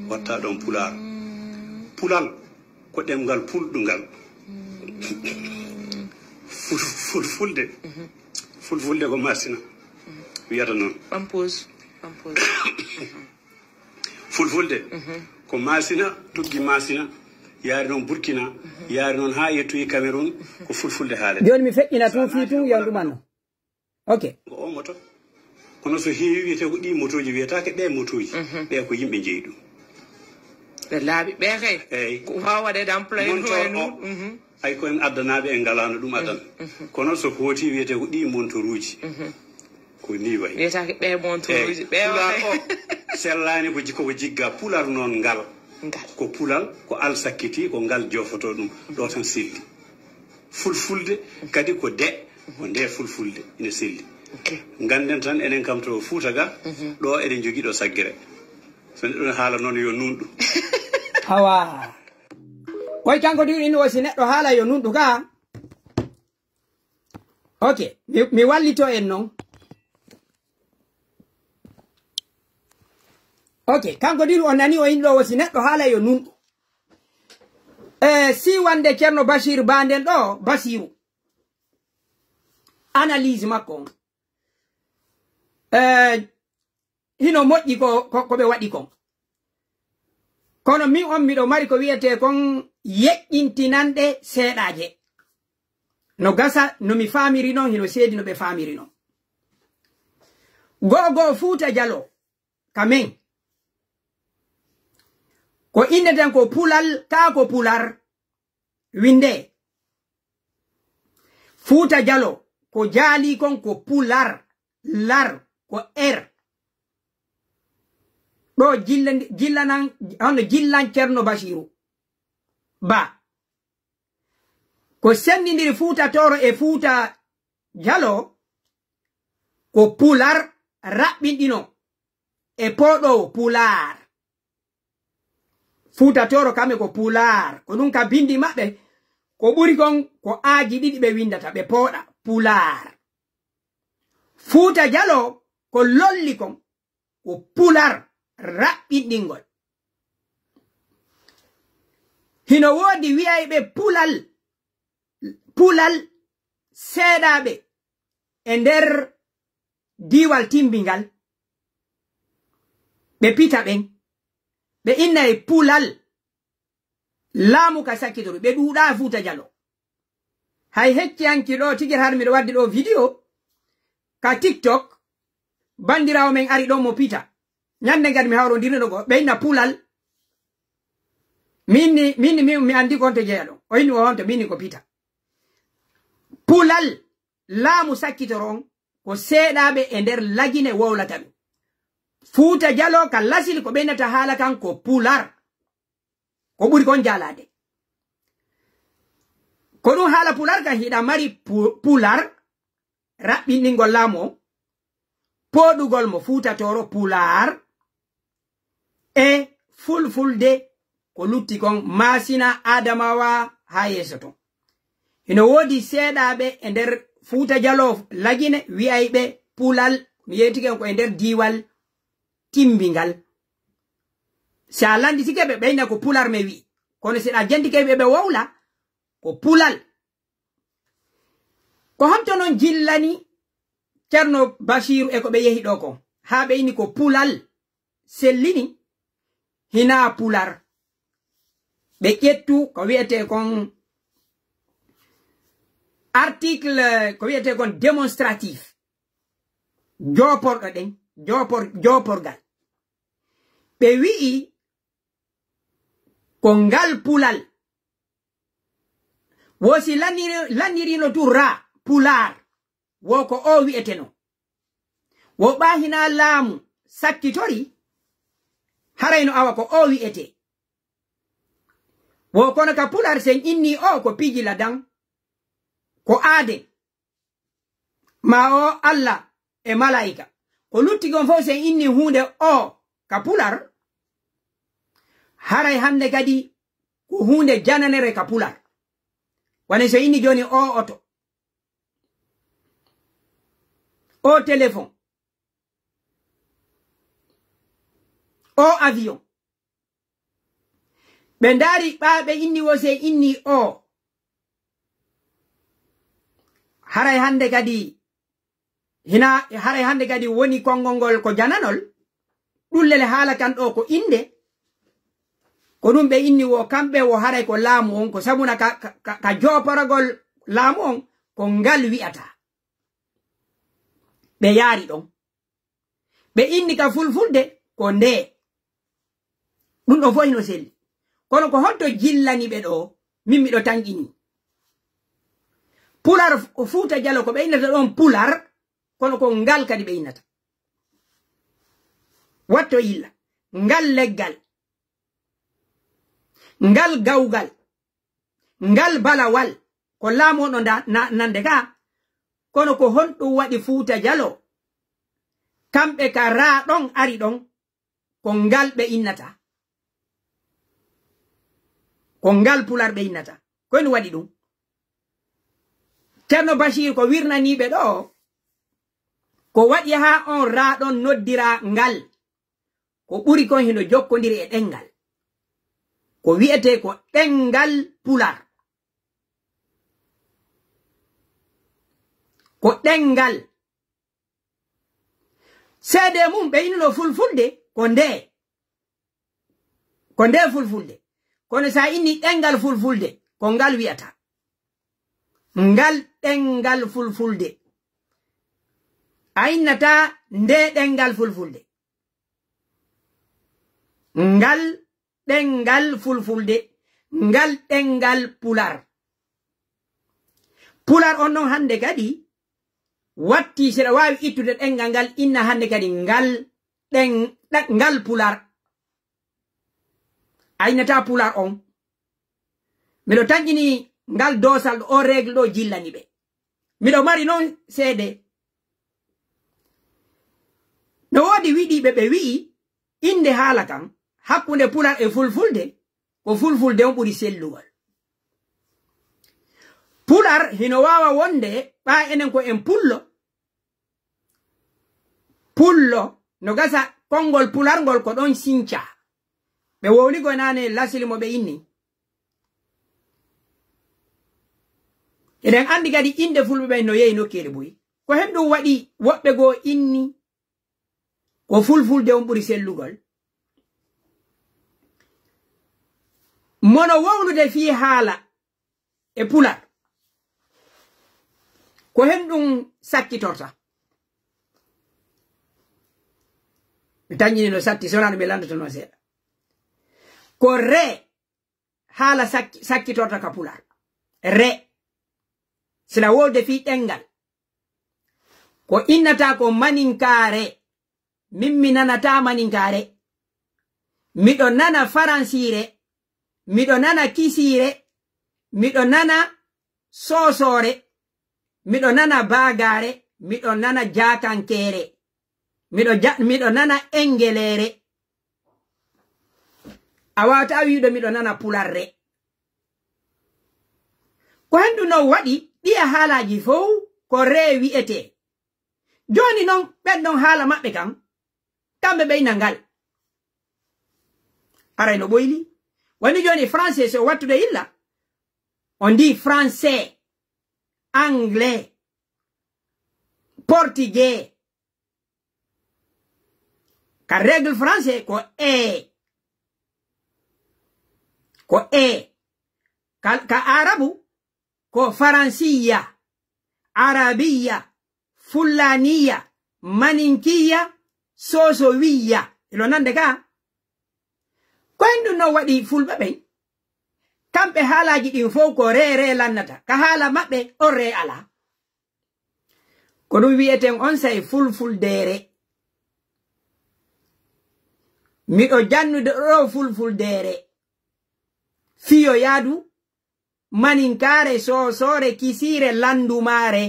Watta ɗon pulaar. Pulal ko ɗemngal pulɗungal. Ful- Fulfulde. Fulfulde ko Masina wiyata noon. Ɓam pose. Ɓam pose. Fulfulde ko Masina, tuggi Masina, yaari noon Burkina, yaari noon haa yettoyi Cameroun, ko Fulfulde haalete. Jooni mi feƴƴina tun fii tun yon ɗumanno. Ok. Ko o moto. Kono so heewi wiyetee ko ɗii motooji, wiyetaake ɗee motooji. Ɗee ko yimɓe njeyi ɗum. Ɓe laaɓi ɓee kay. Eyi. Ko waawa waɗeede employé ko e Montor o. Hay ko en addanaaɓe en ngalaano ɗum adan. Kono so hooti wiyetee ko ɗii montoruuji. Ko nii wayi. Wiyetaake ɓee montoruuji ɓee o Pulaar kay. O sellaani ko jikko ko jigga. Pulaar noon ngal. Ngal. Ko pulal, ko al sakkiti, ko ngal joofotoo ɗum. Ɗo tan selli. Fulfulde kadi ko de, ko nde fulfulde ina selli. Ok. Ngannden tan enen kam to Fuuta ga, ɗo eɗen njogii ɗo saggere. So neɗɗo ne haala noon yo nunɗu. Awa. Koy kanko du ino wasi neɗɗo haala yo nunɗu ga. Ok, mi, mi wallito en noon. Ok, kanko du o nani o inɗo wasi neɗɗo haala yo nunɗu. E si wande Ceerno Basiiru ba nden ɗo, Basiiru. Analyse makko on. E hino moƴƴi ko, ko, ko ɓe waɗi kon. Kono min on miɗo mari ko wiyetee kon yeƴƴintinanɗe seeɗaaje. No gasa no mi faamiri non, hino seedi no ɓe faamiri non. Go'o go'o Fuuta Jaloo ka men. Ko inneten ko pulal, kaa ko pular. Windee. Fuuta Jaloo, ko jaalii kon ko pular, lar, ko er. Ɗo jilla, jillanan, hono jillan Ceerno Basiiru Ba. Ko senndindiri Fuuta Tooro e Fuuta Jaloo, ko pular raɓɓinɗino e pooɗoowo pulaar. Fuuta Tooro kamɓe ko pulaar. Ko ɗum ka binndi maɓɓe, ko ɓuri kon ko aaji ɗiɗi ɓe winndata, ɓe pooɗa pulaar. Fuuta Jaloo ko lolli kon, ko pular raɓɓinɗingol. Hino woodi wi'ayɓe pulal, pulal seeɗaaɓe e nder diiwal Timbingal, ɓe Pita ɓen, ɓe innay pulal laamu ka sakkitoru, ɓe ɗuuɗaa Fuuta Jaloo. Hay hecci hanki ɗo tigi har miɗo waddi ɗo video ka TikTok, banndiraawo men ari ɗon mo Pita. Ñannde ngal mi hawrondirino ɗo, ɓe inna pulal. Min ni, min ni, mi, mi anndi ko honto jeyaa ɗon. O inni o honto, min ni ko Pita. Pulal laamu sakkitoro on, ko seeɗaaɓe e nder Lagine wowlata ɗum. Fuuta Jaloo ka Lasil ko ɓe innata haala kan ko pular. Ko ɓuri kon jaalaade. Ko ɗum haala pular kan hiɗa mari pu-, pular, raɓɓinɗingol laamu o, pooɗugol mo Fuuta Tooro pulaar, e fulfulde ko lutti kon Maasina, Adamawa haa yeeso ton. Hino woodi seeɗaaɓe e nder Fuuta Jaloo Lagine wi'ayɓe pulal, mi yeetike on ko e nder diiwal Timbingal. Si a lannditike ɓe, ɓe inna ko pular mi wi'i. Kono si ɗa jentike ɓe, ɓe wowla ko pulal. Ko honto non jillani Ceerno Basiiru e ko ɓe yehi ɗoo kon? Haa ɓe inni ko pulal sellini, hinaa pular. Ɓe ƴettu ko wi'etee kon article, ko wi'etee kon démonstratif. Jooporɗo ɗen, joopor-, jooporgal. Ɓe wi'i ko ngal pulal. Wo si lanniri-, lannirino tu ra, pulaar. Wo ko o wi'eteno. Wo ɓa hinaa laamu sakkitori, haray no awa ko o wi'etee. Wo kono ka pular sen inni o ko piiji ladan, ko aaden. Ma o Alla e malaa'ika. Ko lutti kon fof sen inni huunde o ka pular, haray hannde kadi ko huunde jananere ka pular. Wano so inni jooni o oto, o téléphone, o avion. Ɓe ndaari ɓa ɓe inni wo se inni o. Haray hannde kadi, hina, haray hannde kadi woni konngol ngol ko jananol. Ɗum lele haala kan ɗo ko innde. Ko ɗum ɓe inni wo kamɓe wo haray ko laamu on, ko sabuna ka, ka, ka, ka jooporagol laamu on, ko ngal wi'ata. Ɓe yaari ɗon. Ɓe inni ka fulfulde ko nde. Ɗum ɗon fof hino selli. Kono ko honto jillani ɓe ɗo? Min miɗo tanƴini. Pular F-, Fuuta Jalo ko ɓe innata ɗon pular, kono ko ngal kadi ɓe innata. Watto yilla. Ngal leggal. Ngal gawgal. Ngal balawal. Ko laamu on ɗo nda-, na-, nande ka. Kono ko honɗum waɗi Fuuta Jalo? Kamɓe ka raa ɗon ari ɗon. Ko ngal ɓe innata. Ko ngal pular ɓe innata. Ko en waɗi ɗum. Ceerno Basiir ko wirnaniiɓe ɗo, ko waɗi haa on raa ɗon noddira ngal. Ko ɓuri kon hino jokkondiri e ɗenngal. Ko wi'etee ko ɗenngal pular. Ko ɗenngal. Seedee mum ɓe innuno fulfulde ko nde. Ko nde fulfulde. Kono sa inni ɗenngal fulfulde, ko ngal wi'ata. Ngal ɗenngal fulfulde. A innata nde ɗenngal fulfulde. Ngal ɗenngal fulfulde, ngal ɗenngal pular. Pular on non hannde kadi watti, si ɗa waawi ittude ɗenngal ngal, inna hannde kadi ngal ɗen-, ɗa-, ngal pular. A innata pular on. Miɗo tanƴini ngal doosal ɗo, o règle ɗo jillani ɓe. Miɗo mari non seede. No woodi wiɗiiɓe ɓe wi'i innde haala kan, hakkunde pular e fulfulde, ko fulfulde on ɓuri sellugol. Pular hino waawa wonde ɓa enen ko en pullo. Pullo, no gasa konngol pular ngol ko ɗon sincaa. Ɓe wowli ko naane lasili mo ɓe inni. Eɗen anndi kadi innde fulɓe ɓen no yehi nokkeeli buy. Ko hen ɗum waɗi woɓɓe goo inni ko fulfulde on ɓuri sellugol. Mono wowlude fii haala e pular. Ko hen ɗum sakkitorta. Mi tanƴini no satti, so wonaa ɗum mi lanndoto noon seeɗa. Ko re haala sakki-, sakkitorta ka pular. Re. Sila wowde fii ɗenngal. Ko innata ko maninkaare. Min mi nanataa maninkaare. Miɗo nana faransiire. Miɗo nana kisiire. Miɗo nana soosoore. Miɗo nana baagaare. Miɗo nana jaakankeere. Miɗo ja-, miɗo nana engeleere. A waawataa wi'ude miɗo nana pularre. Ko hen ɗum non waɗi ɗiya haalaaji fow ko ree wi'etee. Jooni non ɓen ɗon haala maɓɓe kan, kamɓe ɓe ina ngal. Haray no ɓoyli. Woni jooni français, so wattude illa, on ndi français, anglais, portugais. Ka règle français ko e. Ko e. Ka, ka arabu ko faransiya, arabiya, fullaniya, maninkiya, sosowiya. Ilo nande ka. Ko en ɗum no waɗi fulɓe ɓen. Kamɓe haalaaji ɗin fow ko re, re lannata. Ka haala maɓɓe, on re alaa. Ko ɗum wi'eten on say fulfuldeere. Miɗo jannude ɗo fulfuldeere. Fiyo yaadu, maninkaare, soosoore, kisiire, lanndumaare.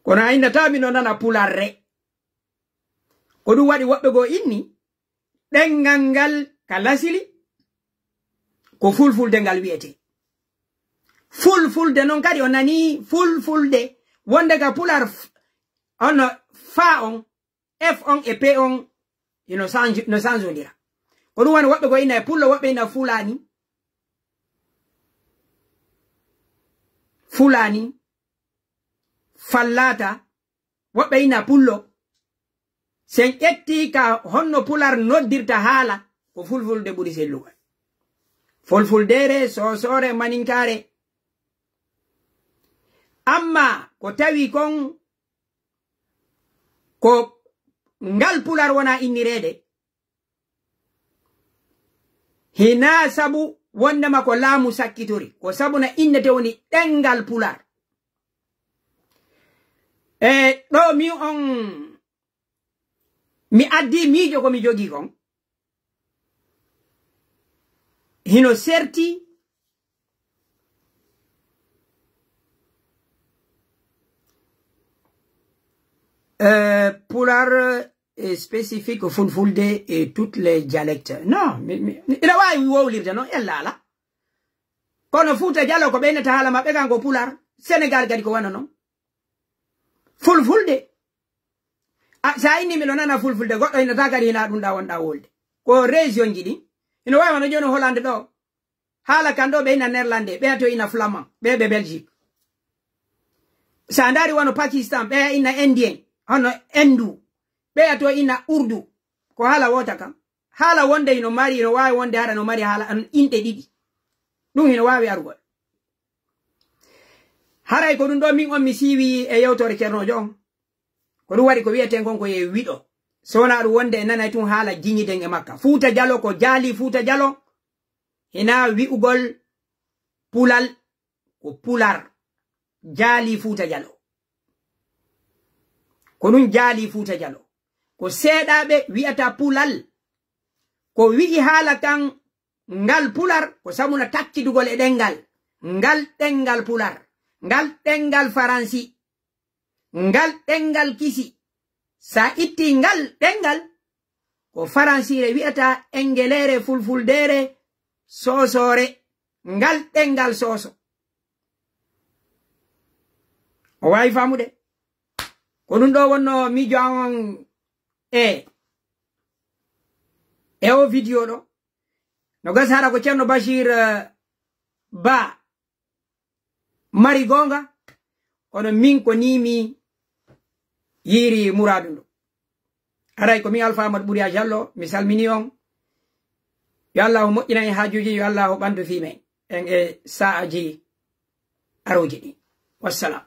Kono a innata miɗo nana pularre. Ko ɗum waɗi woɓɓe goo inni ɗenngal ngal ka lasili ko fulfulde ngal wi'etee. Fulfulde non kadi o nanii fulfulde wonde ka pular f-, ono fa on, f on e p on ino sanj-, no sanjondira. Ko ɗum woni woɓɓe ko ina e pullo, woɓɓe ina fulani. Fulani, fallata, woɓɓe ina pullo. Sen ƴetti ka honno pular noddirta haala, ko fulfulde ɓuri sellugol. Fulfuldeere, soosoore, maninkaare. Amma ko tawi kon ko ngal pular wona innireede, hinaa sabu wondema ko laamu sakkitori, ko sabu na innete woni ɗenngal pular. E ɗo mi on, mi addi miijo ko mi jogii kon. Hino serti, euh, pular est spécifique au fulfulde et toutes les dialectes. Non, mi, mi, ina waawi wowlirde noon, ella ala. Kono Fuuta Jalo ko ɓeynata haala maɓɓe kan ko pular. Sénégal kadi ko wano noon. Fulfulde. A, sa inni miɗo nana fulfulde, goɗɗo hinata kadi hina ɗum ɗa wonɗa wolde. Ko région ji ɗin. Hino waawi wano jooni Hollande ɗo. Haala kan ɗo ɓe ina Néerlandais, ɓeya to ina Flamand, ɓe ɓe Belgique. Sa ndaari wano Pakistan, ɓeya ina Indien, hono Hindu, ɓeya to ina Urdu. Ko haala wota kan. Haala wonde hino mari, hino waawi wonde hara no mari haala an inɗe ɗiɗi. Ɗum hino waawi arugol. Haray ko ɗum ɗo min on mi siiwi e yewtore Ceernoojo on. Ko ɗum waɗi ko wi'eten kon ko ye wiɗo. So wonaa ɗum wonde en nanay tun haala jiñiden e makka. Fuuta Jalo ko jaali Fuuta Jalo. Hinaa wi'ugol pulal ko pular. Jaali Fuuta Jalo. Ko ɗum jaali Fuuta Jalo. Ko seeɗaaɓe wi'ata pulal. Ko wi'i haala kan ngal pular, ko sabu na takkidugol e ɗenngal. Ngal ɗenngal pular. Ngal ɗenngal faransi. Ngal ɗenngal kisi. Sa itti ngal ɗenngal, ko faransiire wi'ata, engeleere, fulfuldeere, soosoore. Ngal ɗenngal sooso. O waawi faamude. Ko ɗum ɗo wonno miijo an on e, e o vidéo ɗo. No gasa hara ko Ceerno Bachir, eh, Ba mari goonga, kono min ko ni mi yiiri muraadu ndu. Haray ko mi Alfa Amadou Ɓuriya Jallo, mi salmini on. Yo Allahu moƴƴinan en haajuuji, yo Allahu ɓandu fii men en e sa'aji aruuji ɗi. Wassalam.